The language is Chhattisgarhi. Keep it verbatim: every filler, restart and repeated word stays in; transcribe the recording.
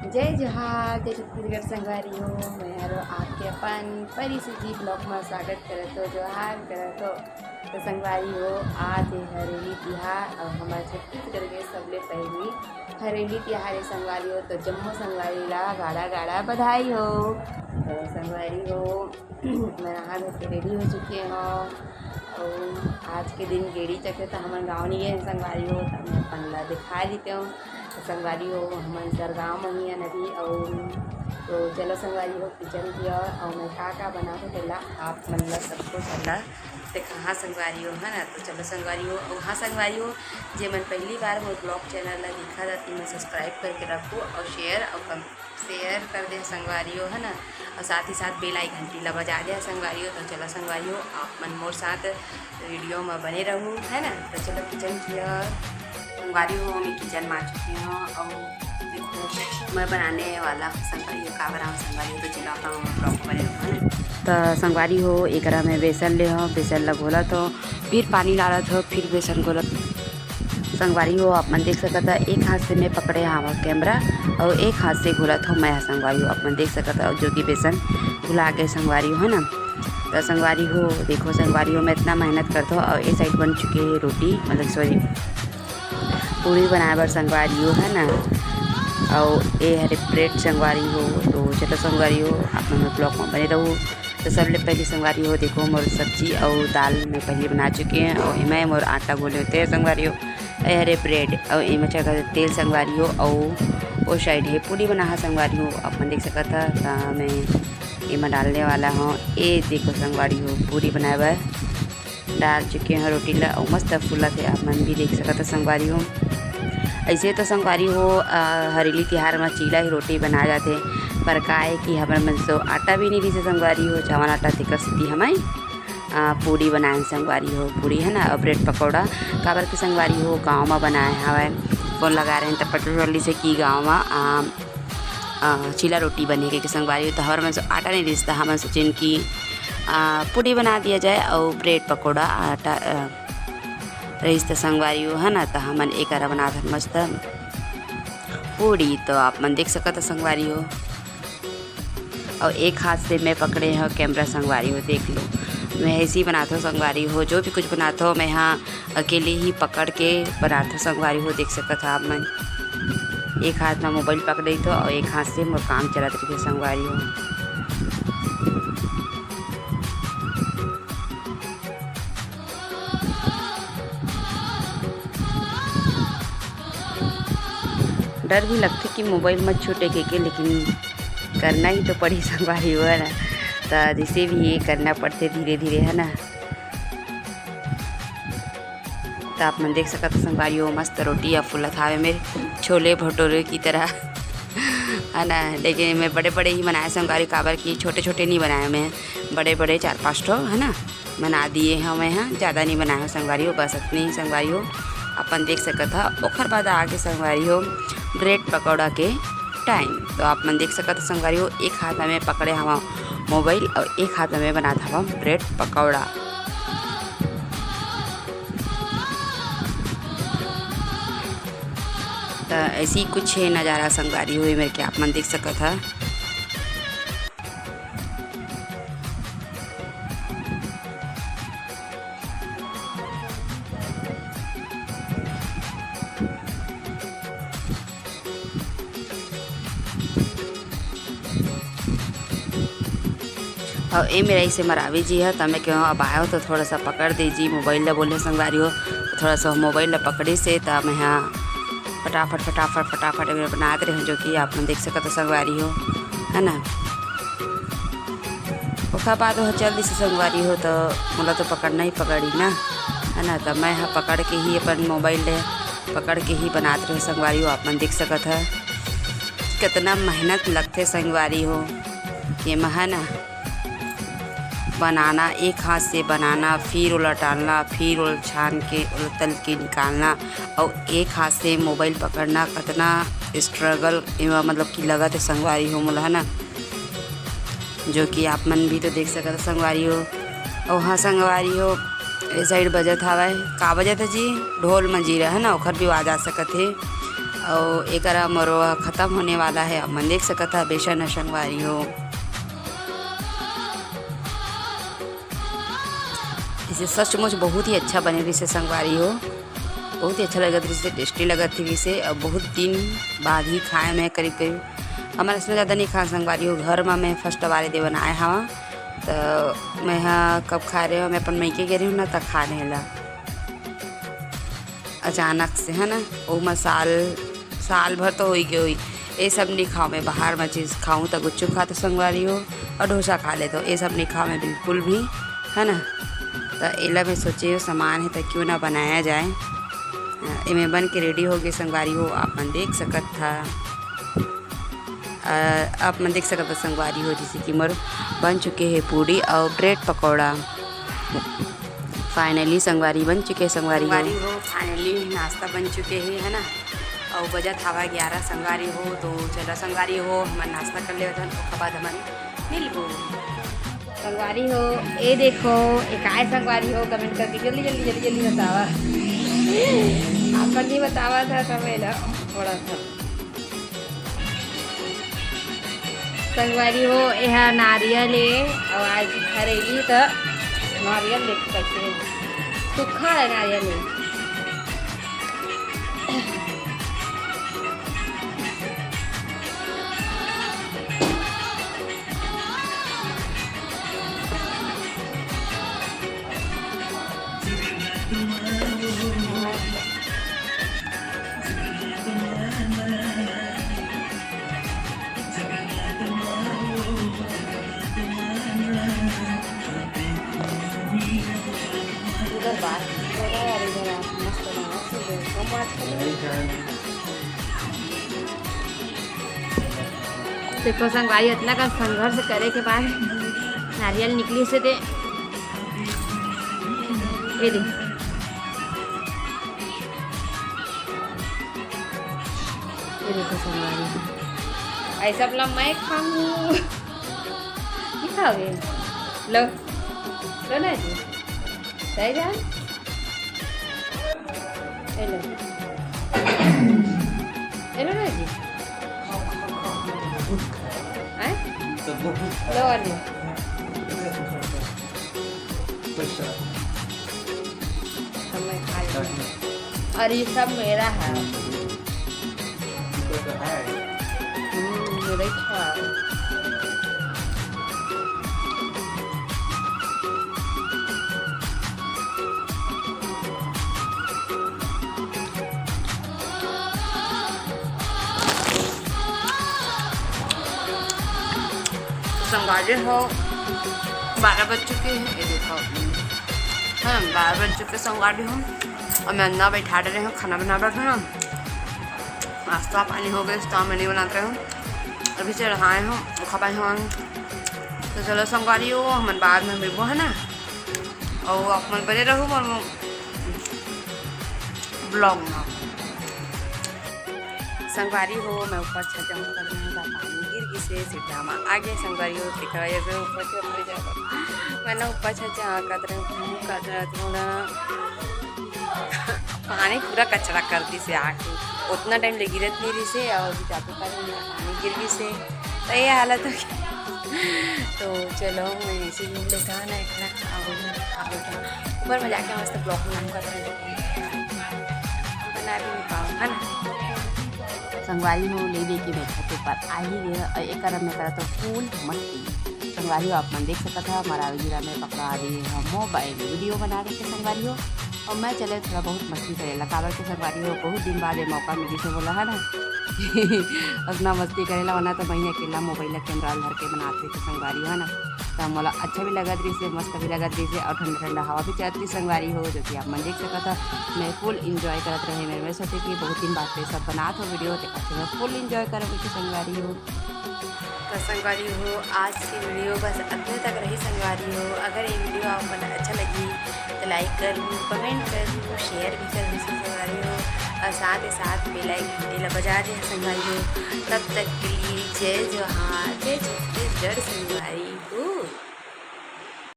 जय जोहार, जय छत्तीसगढ़ संगवारी हो। मैं हरो आपके अपन परी सुजी vlog में स्वागत करत हो, जोहार करत हो। तो संगवारी हो, आज हे हरेली तिहार और हमारे छत्तीसगढ़ के सबले पहली हरेली तिहार हे संगवारी हो। तो जम्मो संगवारी ला गाड़ा गाड़ा बधाई हो। तो संगवारी हो, मैं नहा धो के ready हो चुके हूँ। और आज के दिन गेड़ी चके तो हमन गाँव नहीं गए संगवारी हो, तो मैं अपन ला दिखा देते हूँ। तो संगवारी हो, हमन कर गाँव में ही हन अभी। और तो चलो संगवारी हो, kitchen की ओर, और मैं का का बनाहूँ तेला आप मन ला सबको चला दिखाहा संगवारी हो, है ना। तो चलो संगवारी हो, और हाँ संगवारी हो, जे मन पहली बार मोर vlog channel ला दिखा जाती, मैं subscribe करके रखो और share और कम share कर दे संगवारी हो, है ना। और साथ ही साथ bell icon घंटी ला बजा दे संगवारी हो। तो चलो संगवारी हो, आप मन मोर साथ video में बने रहू, है ना। तो चलो kitchen की ओर। संगवारी हो, मैं kitchen में आ चुकी हूँ और देखो, मैं बनाने वाला संगवारी हो, का बनाऊँ संगवारी हो। तो चलो आप vlog में बने रहू, है ना। तो संगवारी हो, एकरा में बेसन ले हो, बेसन ला घोलत हो, फिर पानी डालत हो, फिर बेसन घोलत। संगवारी हो, आप मन देख सकत ह, एक हाथ से मैं पकड़े हावव camera और एक हाथ से घुलत हो मैं ह संगवारी हो। आप मन देख सकत ह, जो कि बेसन घुला के संगवारी हो, है ना। तो संगवारी हो, देखो संगवारी हो, मैं इतना मेहनत करत हो और ये side बन चुके हे रोटी, मतलब sorry, पूड़ी बनाए बर संगवारी हो, है ना। और ये हरे bread संगवारी हो। तो चलो संगवारी हो, आप मन vlog में बने रहू। तो सबले पहले संगवारी हो, देखो मोर सब्जी और दाल मैं पहले बना चुके हैं और एमे मोर आटा घोले होते हैं संगवारी हो। ए हरे bread और एमे चढ़ा तेल संगवारी हो, और ओ side हे पूड़ी बनाहा संगवारी हो, आप मन देख सकत ह। त मैं एमा डालने वाला हूँ, ए देखो संगवारी हो, पूड़ी बनाए बर डाल चुके हैं रोटी ला, और मस्त फूलत हे, आप मन भी देख सकत ह संगवारी हो। ऐसे तो संगवारी हो, अ, हरेली तिहार में चीला ही रोटी बनाए जाथे, पर का है कि हमर मन तो आटा भी नहीं रिसे संगवारी हो, चावल आटा, तेकर सेती हमन, अ, पूड़ी बनाए संगवारी हो, पूड़ी है ना, और bread पकौड़ा। काबर के संगवारी हो, गाँव में बनाए हवय, phone लगा रहे हैं, तब पता चलिस हे कि गाँव में, अ, अ, चीला रोटी बने के संगवारी हो। तो हमर मन से आटा नहीं रिसता, हमन सोचेन कि, अ, पूड़ी बना दिया जाए और bread पकौड़ा आटा, अ, रहिस त संगवारी हो, है ना। तो हमन एकरा बनात हन मस्त पूड़ी, तो आप मन देख सकत ह संगवारी हो। और एक हाथ से मैं पकड़े हव camera संगवारी हो, देख लो। मैं ऐसे ही बनात हव संगवारी हो, जो भी कुछ बनात हव मैं हा अकेले ही पकड़ के बनात हव संगवारी हो, देख सकत ह आप मन। एक हाथ में mobile पकड़े तो और एक हाथ से मोर काम चलत रहिथे संगवारी हो। डर भी लगथे कि mobile मत छूटे के, के, लेकिन करना ही तो पड़ी संगवारी हो, है ना। त जैसे भी ये करना पड़थे धीरे धीरे, है ना। त आप मन देख सकत हो संगवारी हो, मस्त रोटी अब फूलत हावे मेर छोले भटूरे की तरह, है ना। लेकिन मैं बड़े बड़े ही बनाए संगवारी, काबर कि छोटे छोटे नहीं बनाए मैं, बड़े बड़े चार पाँच ठो, है ना, बना दिए हवं मैं ह, ज़्यादा नहीं बनाए हव संगवारी हो, बस अतने ही संगवारी हो, अपन देख सकत ह। ओखर बाद आगे संगवारी हो bread पकौड़ा के time। तो आप मन देख सकत ह संगवारी हो, एक हाथ में मैं पकड़े हवं mobile और एक हाथ में मैं बनात हवं bread पकौड़ा। त ऐसी कुछ हे नज़ारा संगवारी हो, ए मेर के आप मन देख सकत ह। अउ ए मेर ऐसे मरावी जी ह, त मैं केहों अब आयो त थोड़ा सा पकड़ दे जी, mobile ला बोले संगवारी हो, त थोड़ा सा mobile ला पकड़िस हे, त मैं हा फटाफट, फटाफट, फटाफट ए मेर बनात रेहेंव, जो कि आप मन देख सकत हो संगवारी हो, है ना। ओखर बाद ओह चल दिस संगवारी हो, त मोला तो पकड़ना ही पकड़ी ना, है ना। त मैं ह पकड़ के ही अपन mobile ले पकड़ के ही बनात रेहेंव संगवारी हो। आप मन देख सकत ह कितना मेहनत लगथे संगवारी हो, के म है ना बनाना, एक हाथ से बनाना, फिर ओला डालना, फिर ओला छान के ओला तल के निकालना, अउ एक हाथ से mobile पकड़ना, कतना struggle एमा मतलब कि लगत हे संगवारी हो मोला, है ना। जो कि आप मन भी तो देख सकत हो संगवारी हो। अउ हाँ संगवारी हो, ए side बजत हवय, का बजत हे जी? ढोल मंजीरा, है ना, ओखर भी आवाज आ सकत हे। अउ एकरा मरवा खत्म होने वाला है, आप मन देख सकत हा, बेसन ह संगवारी हो। इसे सचमुच बहुत ही अच्छा बने रहिसे संगवारी हो, बहुत ही अच्छा लगत रहिसे, टेस्टी लगत रहिसे। अउ बहुत दिन बाद ही खाए मैं, करीब करीब हमर इसमें ज़्यादा नहीं खान संगवारी हो, घर में मैं फर्स्ट वाले दे बनाए हवा, तो मैं हा कब खा रहे हो, मैं अपन मइके गे रही हूँ ना, त खा रहे ला अचानक से, है ना, ओमा साल, साल भर तो होई गए होई, ये सब नहीं खाओ। मैं बाहर में चीज़ खाऊँ तो गुच्चू खा तो संगवारी हो, और डोसा खा ले तो ये सब नहीं खाओ मैं बिल्कुल भी, है ना। तो एला मैं सोचे हो सामान है तो क्यों ना बनाया जाए। अ, एमे बन के रेडी हो गए संगवारी हो, आप मन देख सकत था। अ, आप मन देख सकत हो संगवारी हो, जैसे कि मोर बन चुके हैं पूड़ी और ब्रेड पकौड़ा। फाइनली संगवारी बन चुके हैं संगवारी हो। संगवारी हो, फाइनली नाश्ता बन चुके हैं, है ना। और बजत हवा ग्यारह संगवारी हो, तो चलो संगवारी हो, हमन नाश्ता कर लेवत हन, ओकर बाद हमन मिलबो। संगवारी हो, ए देखो, ए काय संगवारी हो, कमेंट करके जल्दी, जल्दी, जल्दी, जल्दी बतावा। अपन नहीं बतावा था, समय ला थोड़ा सा। संगवारी हो, एहा नारियल ए, अउ आज हरेली त नारियल देख कैसे सूखा है नारियल ए। उधर बात हो रहा है और इधर आप मस्त बना के देखो, मस्त। देखो संगवारी, इतना का संघर्ष करे के बाद नारियल निकली से दे, ये दे, ये देखो संगवारी, ऐसा वाला मैं खाऊं। नहीं खाओगे? लो, लो ना जी, सही जान। ए लो। ए लो ना जी। आए? लो और लो। सब मैं खा लूँ। और ये सब मेरा है। हम्म, मेरा ही खाओ। तो संगवारी हो, बारह बज चुके हैं, ये देखो, हाँ, बारह बज चुके संगवारी हो। और मैं अंदर बैठा रहे हूँ, खाना बना रहे हूँ, नाश्ता पानी हो गए, तो मैं नहीं बनाते हूँ, अभी चढ़ाए हूँ, खपाए हूँ। तो चलो संगवारी हो, हमन बाद में मिलबो, है ना। और आप मन बने रहो मोर ब्लॉग में। संगवारी हो, मैं ऊपर छत जाऊँ कर रहे हैं, पानी गिर गिसे, सीढ़िया में आ गए संगवारी हो, तेकर वजह से ऊपर से ऊपर जाओ। मैं ना ऊपर छत जाऊँ कर रहे हूँ, कर रहे थोड़ा पानी पूरा कचरा कर दिसे आके, उतना टाइम ले गिरत नहीं रहिसे, और अभी जाते पानी गिर गिसे, तो ये हालत हो गई। तो चलो, मैं ऐसे ही घूम लेता है ना, इतना ऊपर में जाके मस्त ब्लॉग बनाऊंगा, तो बना भी नहीं पाऊँ, है ना। संगवारी हो, ले दे के मैं छत ऊपर आ ही गए, और एक करम में करा तो फुल मस्ती। संगवारी हो, आप मन देख सकत हा, हमारा वीरा में पकड़ा दिए हम मोबाइल वीडियो बना रहे थे संगवारी हो, और मैं चले थोड़ा बहुत मस्ती करे ला, काबर के संगवारी हो, बहुत दिन बाद ये मौका मिली से बोला, है ना। उतना मस्ती करे ला, वरना तो मैं अकेला मोबाइल ला कैमरा धर के बनाते थे संगवारी हो, है ना। तो मोला अच्छा भी लगत रहिसे, मस्त भी लगत रहिसे, और ठंडा ठंडा हवा भी चलत रही संगवारी हो, जो कि आप मन देख सकत हा, मैं फुल एंजॉय करत रहे। मैं, मैं सोचे कि बहुत दिन बाद पे सब बनात हो वीडियो, तो मैं फुल एंजॉय करब संगवारी हो। तो संगवारी हो, आज की वीडियो बस अतने तक रही संगवारी हो। अगर ये वीडियो आप मन अच्छा लगी तो लाइक करू, कमेंट करू, शेयर भी करू संगवारी हो, और साथ ही साथ बेल आइकन ला बजा दे संगवारी हो। तब तक के लिए जय जोहार, जय छत्तीसगढ़ संगवारी।